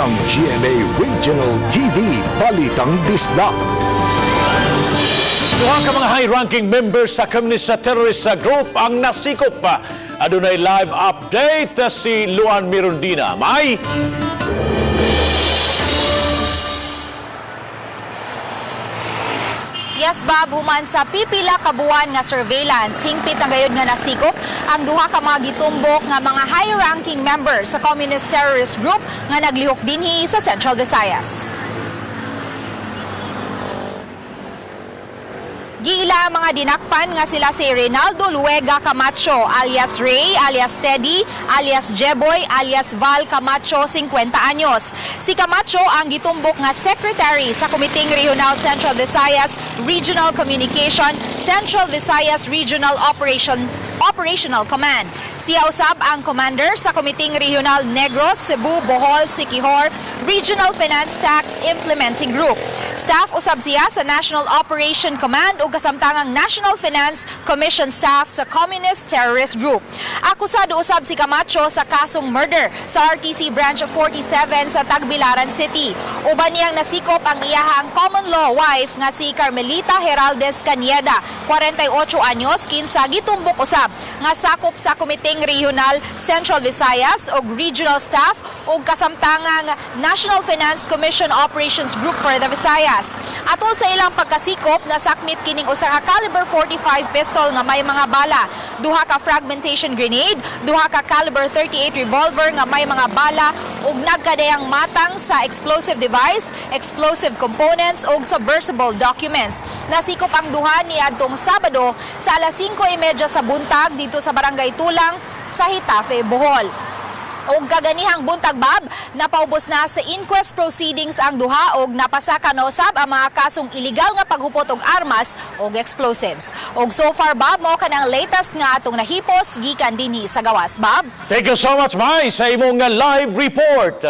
Kini ang GMA Regional TV Balitang Bisdak. Duha ka mga high-ranking members sa Communist Terrorist Group ang nasikop pa. Adunay live update si Luan Mirundina. May Yes, Bob, human sa pipila ka buwan nga surveillance, hingpit na gayud nga nasikop ang duha ka mga gitumbok nga mga high-ranking members sa Communist Terrorist Group nga naglihok dinhi sa Central Visayas. Giila ang mga dinakpan nga sila si Reynaldo Luega Camacho alias Ray alias Teddy alias Jeboy alias Val Camacho, 50 anyos. Si Camacho ang gitumbok nga secretary sa Komiteng Regional Central Visayas Regional Communication Central Visayas Regional Operational Command. Siya usab ang commander sa Komiteng Regional Negros, Cebu, Bohol, Siquijor Regional Finance Tax Implementing Group. Staff usab siya sa National Operation Command ug kasamtangang National Finance Commission staff sa Communist Terrorist Group. Akusado usab si Camacho sa kasong murder sa RTC Branch 47 sa Tagbilaran City. Uban niyang nasikop ang iyahang common law wife nga si Carmelita Heraldez Cañeda, 48 anyos, kinsa gitumbok usab nga sakop sa Komiteng Regional Central Visayas ug Regional Staff ug kasamtangang National Finance Commission Operations Group for the Visayas. Atol sa ilang pagkasikop, nasakmit kining usa ka caliber 45 pistol nga may mga bala, duha ka fragmentation grenade, duha ka caliber 38 revolver nga may mga bala ug nagkadayang matang sa explosive device, explosive components ug subversible documents. Nasikop ang duha ni adtong Sabado sa alas 5:30 sa buntag dito sa Barangay Tulang sa Getafe, Bohol. Og kaganihang buntag, Bab, napaubos na sa inquest proceedings ang duha og napasaka na usab ang mga kasong iligal nga paghupot og armas og explosives. Og so far, Bob, mao kanang latest nga atong nahipos gikan dinhi sa gawas, Bob. Thank you so much, Mai, sa imong live report.